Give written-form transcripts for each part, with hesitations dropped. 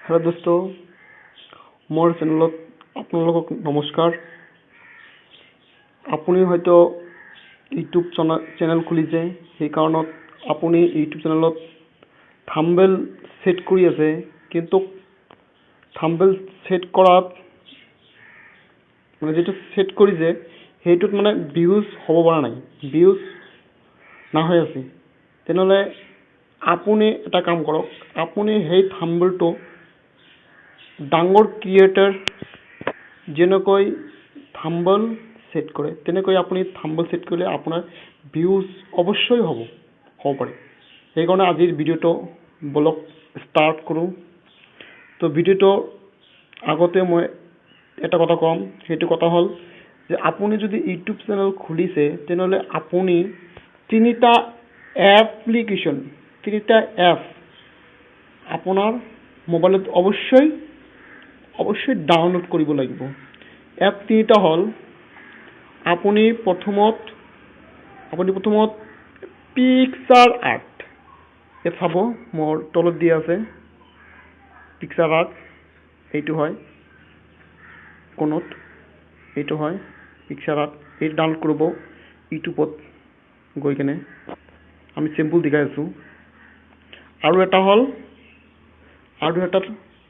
Hello' দোস্ত, মোৰ চেনেলত আপোনালোকক নমস্কাৰ। আপুনি হয়তো ইউটিউব চেনেল খুলিছে, সেই কাৰণত আপুনি ইউটিউব চেনেলত থাম্বনেইল ছেট কৰি আছে, কিন্তু থাম্বনেইল ছেট কৰাত মানে যিটো ছেট কৰিছে সেইটোত মানে ভিউজ হ'ব পৰা নাই, ভিউজ নাহৈ আছে। তেনেহ'লে আপুনি এটা কাম কৰক, আপুনি সেই থাম্বনেইলটো ডাঙৰ ক্ৰিয়েটাৰ যেনেকৈ থাম্বনেইল ছেট কৰে তেনেকৈ আপুনি থাম্বনেইল ছেট কৰিলে আপোনাৰ ভিউজ অৱশ্যই হ'ব পাৰে। সেইকাৰণে আজিৰ ভিডিঅ'টো বলক ষ্টাৰ্ট কৰোঁ। তো ভিডিঅ'টো আগতে মই এটা কথা ক'ম, সেইটো কথা হ'ল যে আপুনি যদি ইউটিউব চেনেল খুলিছে তেনেহ'লে আপুনি তিনিটা এপ্লিকেশ্যন, তিনিটা এপ আপোনাৰ মোবাইলত অৱশ্যই অৱশ্যই ডাউনলোড কৰিব লাগিব। এপ তিনিটা হ'ল, আপুনি প্ৰথমত পিকচাৰ আৰ্ট, ইয়াত চাব মোৰ তলত দিয়া আছে পিকচাৰ আৰ্ট, এইটো হয় কোণত, এইটো হয় পিকচাৰ আৰ্ট, এইটো ডাউনলোড কৰিব ইউটিউবত গৈ কেনে, আমি চিম্পল দেখাই আছোঁ। আৰু এটা হ'ল, আৰু এটা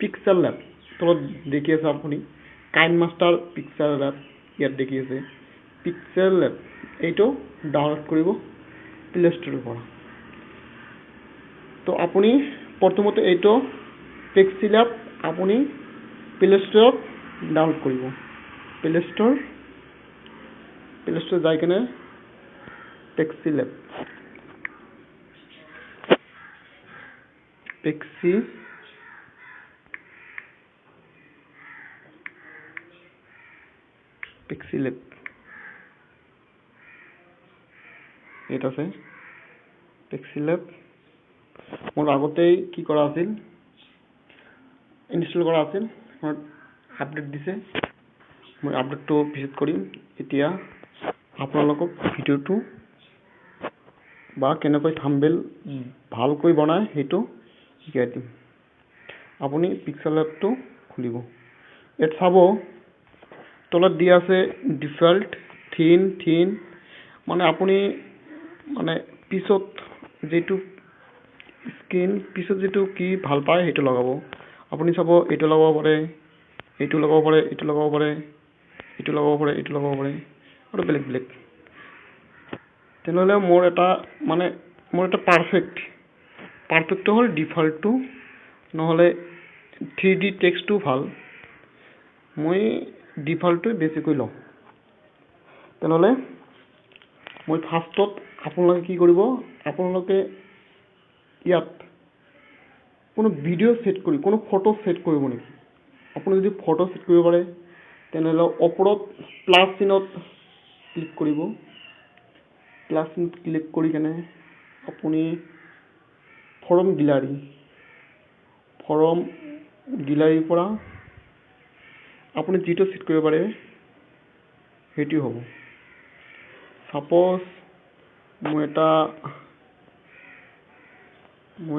পিক্সেল লেব, তলত দেখি আছে আপুনি কাইন মাষ্টাৰ পিক্সেল লেব, ইয়াত দেখি আছে পিক্সেল লেব, এইটো ডাউনলোড কৰিব প্লে ষ্ট'ৰৰ পৰা। তো আপুনি প্ৰথমতে এইটো পিক্সেল লেব আপুনি প্লে ষ্ট'ৰত ডাউনলোড কৰিব। প্লে ষ্ট'ৰ যাই কেনে পিক্সেল লেব, পিক্সি লেব এইটো আছে পিক্সি লেব। মোৰ আগতেই কি কৰা আছিল, ইনষ্টল কৰা আছিল, আপডেট দিছে, মই আপডেটটো ভিজিট কৰিম। এতিয়া আপোনালোকক ভিডিঅ'টো বা কেনেকৈ থাম্বনেইল ভালকৈ বনায় সেইটো শিকাই দিম। আপুনি পিক্সেল লেবটো খুলিব, ইয়াত চাব তলত দিয়া আছে ডিফল্ট, থিন, মানে আপুনি মানে পিছত যিটো স্ক্ৰীন, পিছত যিটো কি ভাল পায় সেইটো লগাব। আপুনি চাব এইটো লগাব পাৰে, এইটো লগাব পাৰে, এইটো লগাব পাৰে, এইটো লগাব পাৰে, এইটো লগাব পাৰে, আৰু বেলেগ বেলেগ। তেনেহ'লে মোৰ এটা মানে মোৰ এটা পাৰফেক্টটো হ'ল ডিফল্টটো, নহ'লে থ্ৰী ডি টেক্সটো ভাল, মই ডিফল্টটোৱে বেছিকৈ লওঁ। তেনেহ'লে মই ফাৰ্ষ্টত আপোনালোকে কি কৰিব, আপোনালোকে ইয়াত কোনো ভিডিঅ' ছেট কৰি কোনো ফটো ছেট কৰিব নেকি? আপুনি যদি ফটো ছেট কৰিব পাৰে তেনেহ'লে ওপৰত প্লাছ চিনত ক্লিক কৰিব। প্লাছ চিনত ক্লিক কৰি কেনে আপুনি ফ্ৰম গেলাৰীৰ পৰা আপুনি যিটো ছেট কৰিব পাৰে সেইটো হ'ব। ছাপ'জ মই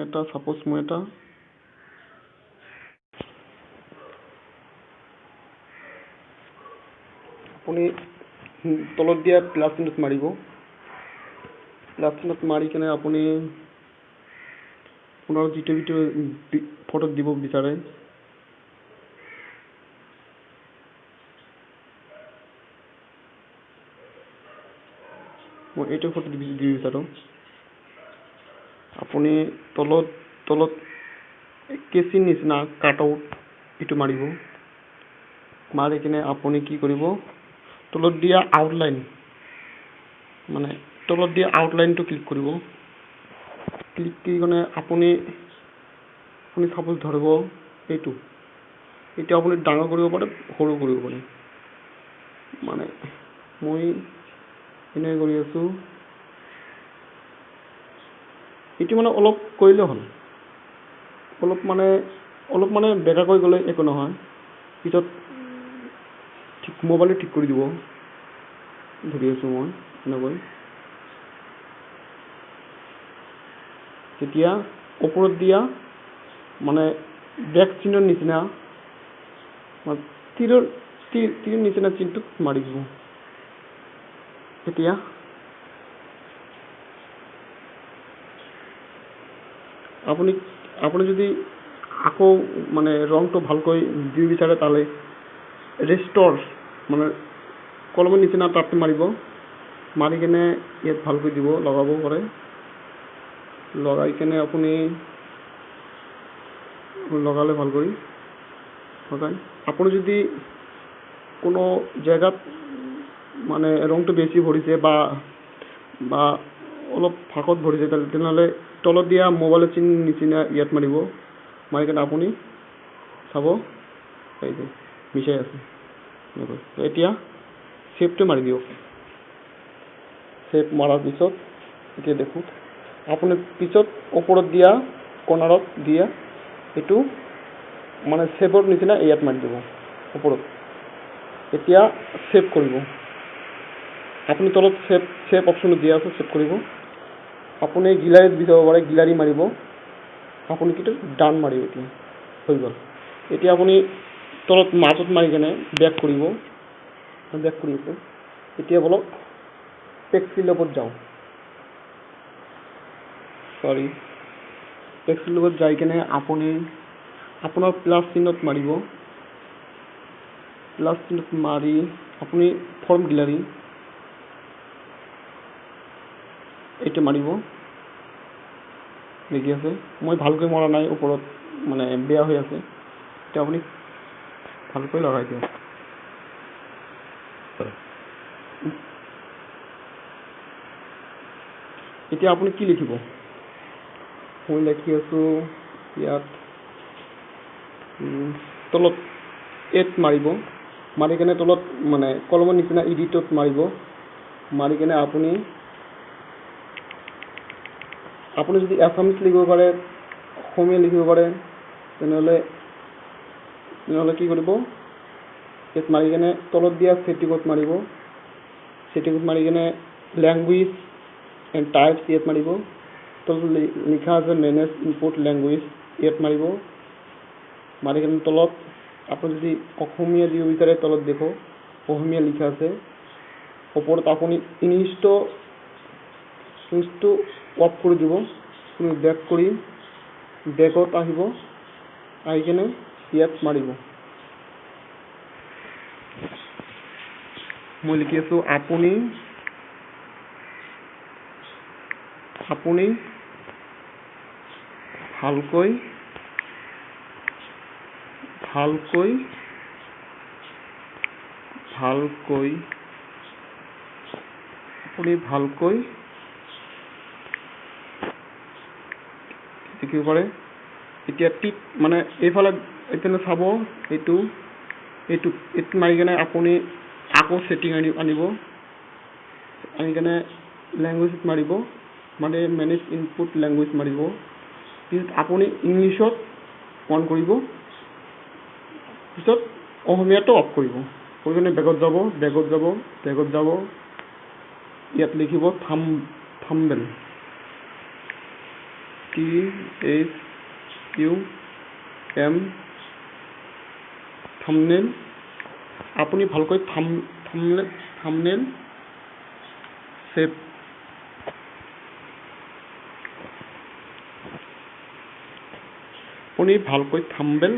এটা ছাপ'জ মই এটা আপুনি তলত দিয়া প্লাছ চিহ্নত মাৰিব। প্লাছ চিহ্নত মাৰি কেনে আপুনি আপোনাৰ যিটো ভিডিঅ' ফটোত দিব বিচাৰে মই এইটো ফটো দিব বিচাৰোঁ। আপুনি তলত কেঁচিৰ নিচিনা কাট আউট এইটো মাৰিব। মাৰি কিনে আপুনি কি কৰিব, তলত দিয়া আউটলাইন মানে তলত দিয়া আউটলাইনটো ক্লিক কৰিব। ক্লিক কৰি কিনে আপুনি চাপ'জ ধৰিব এইটো, এইটো আপুনি ডাঙৰ কৰিব পাৰে, সৰু কৰিব পাৰে। মানে মই এনেকৈ কৰি আছোঁ, এইটো মানে অলপ কৰিলে হ'ল, অলপ মানে বেকাকৈ গ'লে একো নহয়, পিছত ঠিক মোবাইলে ঠিক কৰি দিব। ধৰি আছোঁ মই এনেকৈ। তেতিয়া ওপৰত দিয়া মানে বেক চিহ্নৰ নিচিনা, তীৰৰ তীৰ নিচিনা চিনটোত মাৰি দিব। এতিয়া আপুনি যদি আকৌ মানে ৰংটো ভালকৈ দিব বিচাৰে, তাহলে ৰেষ্টৰ মানে কলমৰ নিচিনা তাত মাৰিব, মাৰি কেনে ইয়াত ভালকৈ দিব, লগাব পাৰে। লগাই কেনে আপুনি লগালে ভাল কৰি লগাই আপুনি যদি কোনো জেগাত মানে ৰংটো বেছি ভৰিছে বা অলপ ফাঁকত ভৰিছে, তেনেহ'লে তলত দিয়া মোবাইলৰ চিন নিচিনা ইয়াত মাৰিব, মাৰি কেনে আপুনি চাব এই যে মিছাই আছে এনেকৈ। এতিয়া ছেভটো মাৰি দিয়ক। ছেভ মৰাৰ পিছত এতিয়া দেখোঁ আপুনি পিছত ওপৰত দিয়া কৰ্ণাৰত দিয়া এইটো মানে ছেভৰ নিচিনা ইয়াত মাৰি দিব ওপৰত। এতিয়া ছেভ কৰিব, আপুনি তলত ছেভ অপশ্যনটো দিয়া আছে, ছেভ কৰিব। আপুনি গিলাৰীত বিচাৰিব পাৰে, গিলাৰী মাৰিব, আপুনি কিন্তু ডান মাৰিব। এতিয়া হৈ গ'ল। এতিয়া আপুনি তলত মাজত মাৰি কেনে বেক কৰিব, বেক কৰি আছোঁ। এতিয়া বলক পেক্সিলেবত যাওঁ, চৰি, পেক্সিলেবত যাই কেনে আপুনি আপোনাৰ প্লাছ চিহ্নত মাৰিব, প্লাছ চিহ্নত মাৰি আপুনি ফৰ্ম গিলাৰী এইটো মাৰিব। দেখি আছে মই ভালকৈ মৰা নাই, ওপৰত মানে বেয়া হৈ আছে, এতিয়া আপুনি ভালকৈ লগাই দিয়ক। এতিয়া আপুনি কি লিখিব, মই লিখি আছোঁ ইয়াত তলত এড মাৰিব, মাৰি কেনে তলত মানে কলমৰ নিচিনা এডিটত মাৰিব, মাৰি কেনে আপুনি যদি এছামিছ লিখিব পাৰে, অসমীয়া লিখিব পাৰে, তেনেহ'লে কি কৰিব, ইয়াত মাৰি কেনে তলত দিয়া ছেটিঙত মাৰিব, ছেটিঙত মাৰি কেনে লেংগুৱেজ এণ্ড টাইপছ ইয়াত মাৰিব, তলত লিখা আছে মেনেজ ইনপুট লেংগুৱেজ ইয়াত মাৰিব, মাৰি কেনে তলত আপুনি যদি অসমীয়া দিব বিচাৰে তলত দেখো অসমীয়া লিখা আছে, ওপৰত আপুনি ইংলিছটো অফ কৰি দিব, আপুনি বেক কৰি বেকত আহিব, আহি কেনে ইয়াত মাৰিব। মই লিখি আছোঁ আপুনি ভালকৈ ভালকৈ ভালকৈ আপুনি ভালকৈ লিখিব পাৰে। এতিয়া টিক মানে এইফালে এইপিনে চাব, এইটো এইটো এইটো মাৰি কেনে আপুনি আকৌ ছেটিং আনিব, আনি কেনে লেংগুৱেজত মাৰিব, মানে মেনেজ ইনপুট লেংগুৱেজ মাৰিব, পিছত আপুনি ইংলিছত অন কৰিব, পিছত অসমীয়াটো অফ কৰিব, কৰি কেনে বেগত যাব, বেগত যাব, বেগত যাব, ইয়াত লিখিব thumbnail, T H U M thumbnail, আপুনি ভালকৈ থাম্বনেইল ছেভ আপুনি ভালকৈ থাম্বনেইল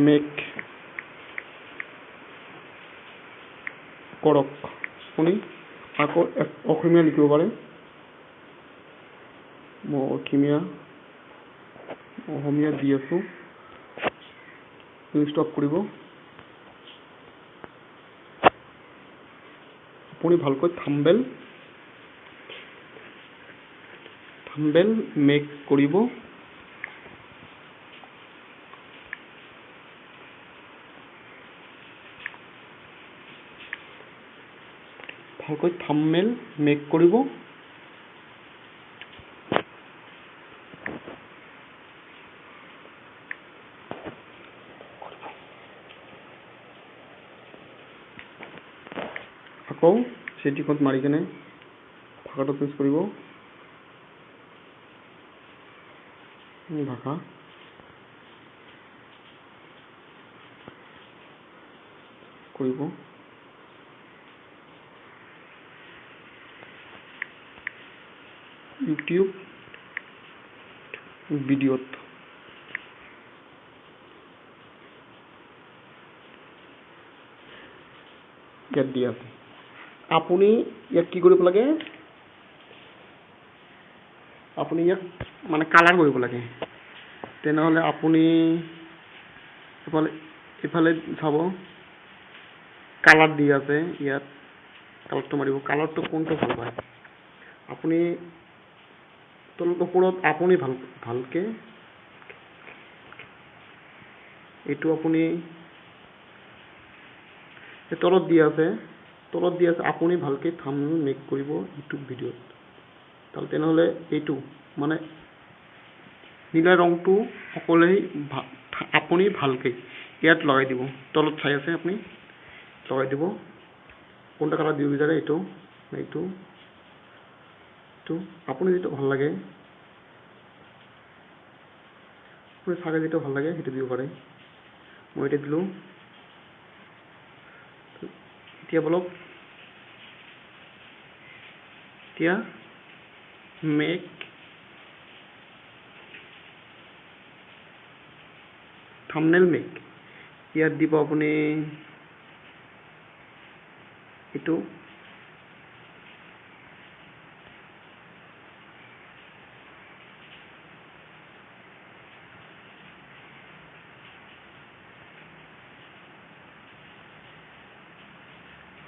মেক কৰক। আপুনি আকৌ অসমীয়া লিখিব পাৰে, মই অসমীয়া দি আছোঁ, ষ্টপ কৰিব। আপুনি ভালকৈ থাম্বনেইল মেক কৰিব। ভালকৈ থাম্বনেইল মেক কৰিব। আকৌ ছেটিঙত মাৰি কেনে ভাষাটো চেঞ্জ কৰিব, ভাষা কৰিব। ইউটিউব ভিডিঅ'ত ইয়াত দিয়া আছে। আপুনি ইয়াত কি কৰিব লাগে, আপুনি ইয়াক মানে কালাৰ কৰিব লাগে। তেনেহ'লে আপুনি ইফালে চাব, কালাৰ দি আছে, ইয়াত কালাৰটো মাৰিব। কালাৰটো কোনটো ভাল পায় আপুনি, তলত ওপৰত আপুনি ভালকে এইটো আপুনি তলত দি আছে, তলত দি আছে, আপুনি ভালকে থাম্বনেইল মেক কৰিব ইউটিউব ভিডিঅ'ত। তাহলে তেনেহ'লে এইটো মানে নীলা ৰংটো সকলোৱে আপুনি ভালকে ইয়াত লগাই দিব। তলত চাই আছে আপুনি, লগাই দিব। কোনটা কালাৰ দিব বিচাৰে, এইটো এইটো এইটো আপুনি যিটো ভাল লাগে, আপুনি চাগে যিটো ভাল লাগে সেইটো দিব পাৰে। মই এতিয়া দিলোঁ। এতিয়া বলক, এতিয়া মেক থাম্বনেইল মেক, ইয়াত দিব আপুনি এইটো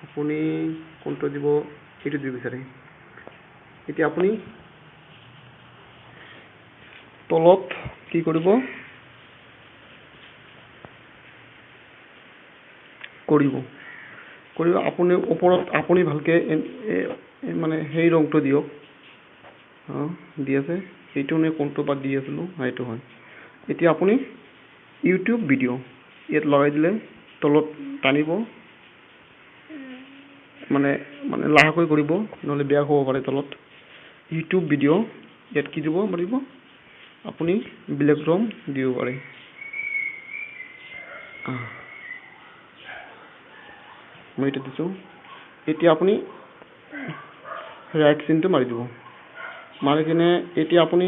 আপুনি কোনটো দিব সেইটো দিব বিচাৰে। এতিয়া আপুনি তলত কি কৰিব, কৰিব কৰিব আপুনি ওপৰত আপুনি ভালকে মানে সেই ৰংটো দিয়ক। দি আছে সেইটো নে কোনটো বা দি আছিলোঁ, সেইটো হয়। এতিয়া আপুনি ইউটিউব ভিডিঅ' ইয়াত লগাই দিলে তলত টানিব, মানে মানে লাহেকৈ কৰিব, নহ'লে বেয়া হ'ব পাৰে। তলত ইউটিউব ভিডিঅ' ইয়াত কি দিব পাৰিব আপুনি, বেলেগ ৰং দিব পাৰে। মই এতিয়া দিছোঁ। এতিয়া আপুনি ৰাইট চিনটো মাৰি দিব, মাৰি কিনে এতিয়া আপুনি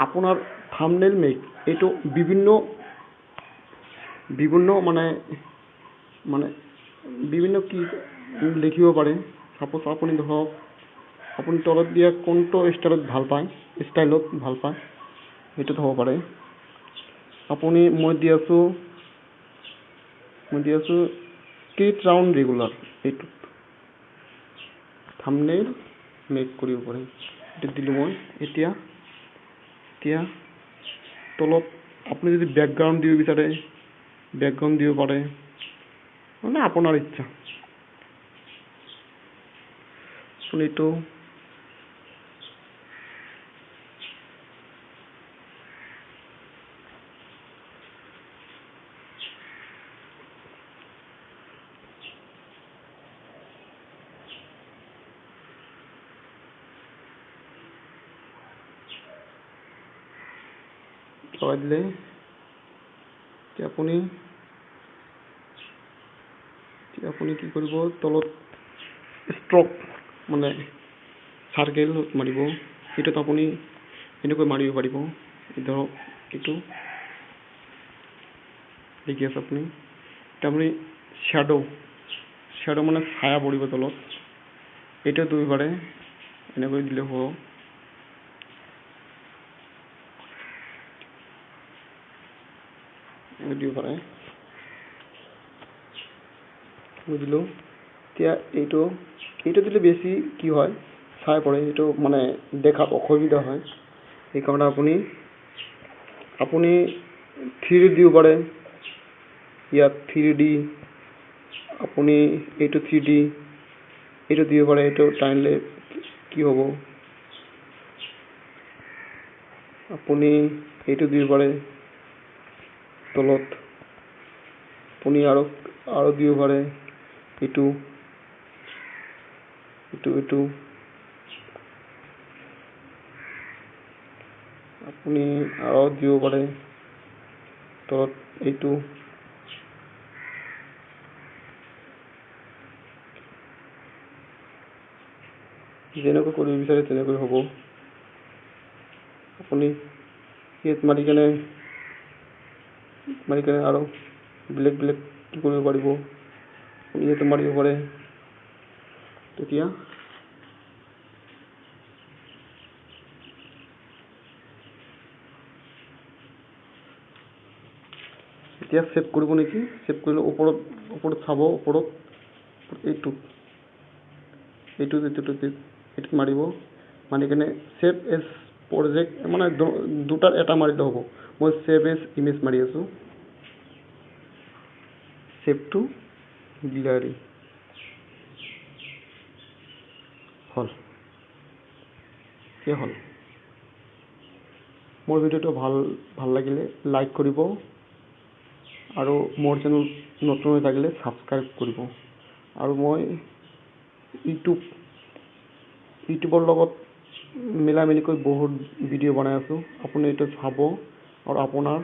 আপোনাৰ থাম্বনেইল মেক এইটো বিভিন্ন বিভিন্ন মানে মানে বিভিন্ন কি লিখিব পাৰে। চাপ'জ আপুনি ধৰক আপুনি তলত দিয়া কোনটো ষ্টাইলত ভাল পায়, ষ্টাইলত ভাল পায় সেইটোত হ'ব পাৰে। আপুনি মই দি আছোঁ, মই দি আছোঁ ক্ৰিট ৰাউণ্ড ৰেগুলাৰ, এইটোত থাম্বনেইল মেক কৰিব পাৰে, এইটো দিলোঁ মই। এতিয়া এতিয়া তলত আপুনি যদি বেকগ্ৰাউণ্ড দিব বিচাৰে বেকগ্ৰাউণ্ড দিব পাৰে, মানে আপোনাৰ ইচ্ছা। আপুনি এইটো লগাই দিলে এতিয়া আপুনি কি কৰিব, তলত ষ্ট্ৰক মানে চাৰ্কেল মাৰিব, সেইটোত আপুনি এনেকৈ মাৰিব পাৰিব। ধৰক এইটো লিখি আছে আপুনি। এতিয়া আপুনি শ্যাডো, শ্যাডো মানে ছায়া পৰিব তলত, এইটো দিব পাৰে, এনেকৈ দিলে হ'ব। দিব পাৰে, বুজিলোঁ। এতিয়া এইটো এইটো দিলে বেছি কি হয়, ছাই পৰে, এইটো মানে দেখাত অসুবিধা হয়। সেইকাৰণে আপুনি আপুনি থ্ৰী ডি দিব পাৰে, ইয়াত থ্ৰী ডি আপুনি এইটো থ্ৰী ডি এইটো দিব পাৰে। এইটো টানিলে কি হ'ব, আপুনি এইটো দিব পাৰে। তলত আপুনি আৰু আৰু দিব পাৰে এইটো। এইটো এইটো আপুনি আৰু দিব পাৰে তলত এইটো। যেনেকৈ কৰিব বিচাৰে তেনেকৈ হ'ব। আপুনি ইয়াত মাৰি কেনে আৰু বেলেগ বেলেগ কি কৰিব পাৰিব, আপুনি ইয়াতে মাৰিব পাৰে। তেতিয়া এতিয়া ছেভ কৰিব নেকি? ছেভ কৰিলে ওপৰত ওপৰত চাব, ওপৰত এইটোত এইটোত এইটোত এইটোত মাৰিব, মাৰি কেনে ছেভ এজ প্ৰজেক্ট, মানে দুটাৰ এটা মাৰিলে হ'ব। মই ছেভ এজ ইমেজ মাৰি আছোঁ। ছেভ টু গেলাৰী হ'ল, এতিয়া হ'ল। মোৰ ভিডিঅ'টো ভাল ভাল লাগিলে লাইক কৰিব আৰু মোৰ চেনেল নতুন হৈ থাকিলে ছাবস্ক্ৰাইব কৰিব। আৰু মই ইউটিউবৰ লগত মিলা মিলিকৈ বহুত ভিডিঅ' বনাই আছোঁ, আপুনি এইটো চাব আৰু আপোনাৰ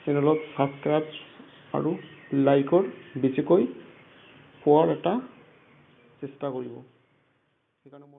চেনেলত ছাবস্ক্ৰাইব আৰু লাইকৰ বেছিকৈ পোৱাৰ এটা চেষ্টা কৰিব। সেইকাৰণে মোৰ